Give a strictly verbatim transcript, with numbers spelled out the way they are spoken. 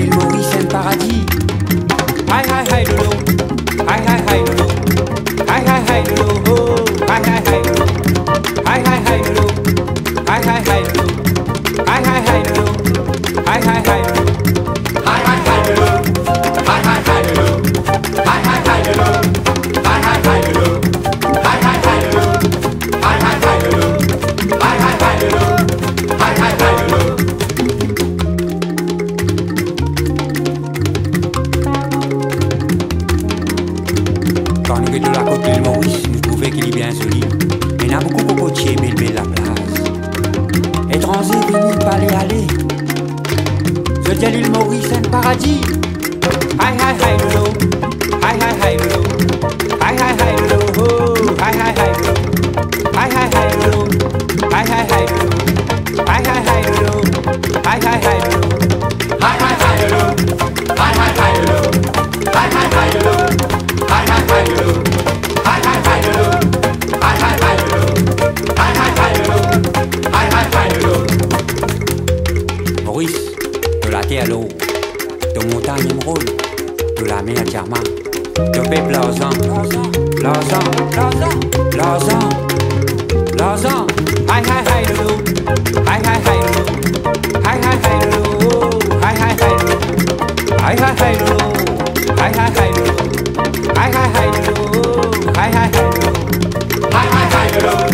L'île Maurice, un paradis. Hi, hi, hi, lolo. Hi, hi, hi, lolo. Hi, hi, hi, lolo. Oh, hi, hi, hi, lolo. Hi, hi, hi, lolo. Hi, hi, hi, lolo. Hi, hi, hi, lolo. Hi, hi, hi, lolo. Hi, hi, hi, lolo. Hi, hi, hi, lolo. Hi, hi, hi, lolo. Hi, hi, hi, lolo. Hi, hi, hi, lolo. Hi, hi, hi, lolo. Hi, hi, hi, lolo. Hi, hi, hi, lolo. Quand nous guettons la côte de l'île Maurice, nous trouvons qu'il est bien joli. Mais il y a beaucoup, beaucoup de belles, belles la plage. Étrangers venus parler, aller. Je dis à l'île Maurice, un paradis. Hi, hi, hi, lolo. Hi, hi, hi, lolo. Hi, hi, hi, lolo. Oh, hi, hi, hi, lolo. Hi, hi, hi, lolo. Hi, hi, hi, lolo. Hi, hi, hi, lolo. Hi, hi, hi, lolo. Hi, hi, hi, lolo. Hi, hi, hi, lolo. Hi, hi, hi, lolo. Hi, hi, hi, lolo. Hi, hi, hi, lolo. Hi, hi, hi, lolo. Hi, hi, hi, lolo. Hi, hi, hi, lolo. Maurice, de la terre à l'eau, de montagne émeraude, de la mer diamant, de peuple argent, l'argent, l'argent, l'argent, l'argent. Hi, hi, hi, lolo. Hi, hi, hi, lolo. Hi, hi, hi, lolo. Hi, hi, hi, lolo. Hi, hi, hi, lolo. Hi, hi, hi, lolo. Hi, hi, hi, lolo. Hi, hi, hi, lolo. Hi, hi, hi, lolo.